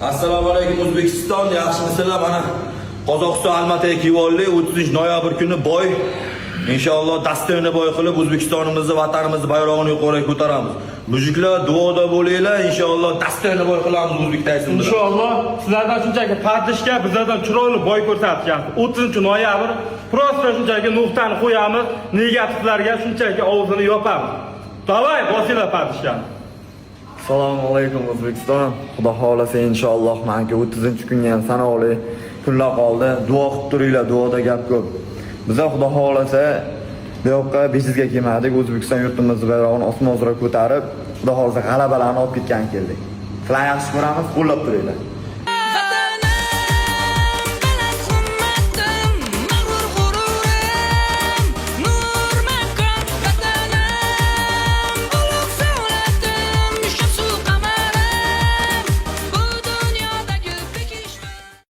Assalomu alaykum, O'zbekiston, yaxshimisizlar? Mana Qozog'iston, Almataga kelib, 30 noyabr kuni бой. Inshaalloh достойный бой qilib, O'zbekistonimizni, vatanimizni bayrog'ini yuqoriga ko'taramiz. Мужик lar, duoda bo'linglar, inshaalloh достойный бой qilamiz O'zbek Tayson bilan. Inshaalloh sizlardan shunchaki поддержка, bizlardan chiroyli бой ko'rsatyapmiz. 30 noyabr просто shunchaki nuqtani qo'yamiz, negativlarga shunchaki og'zini yopamiz. Давай, bosinglar поддержка ni. Assalomu alaykum, O'zbekiston. Xudo xohlasa, inshaalloh manki 30-kunga ham sanoqli kunlar qoldi. Duo qilib turinglar, duoda gap ko'p. Biza, Xudo xohlasa, bu yoqqa bejizga kelmadik. O'zbekiston yurtimizni bayrog'ini osmon uzra ko'tarib, Xudo xohlasa, g'alabalarni olib ketgan keldik. Sizlarni yaxshi ko'ramiz, qo'llab turinglar.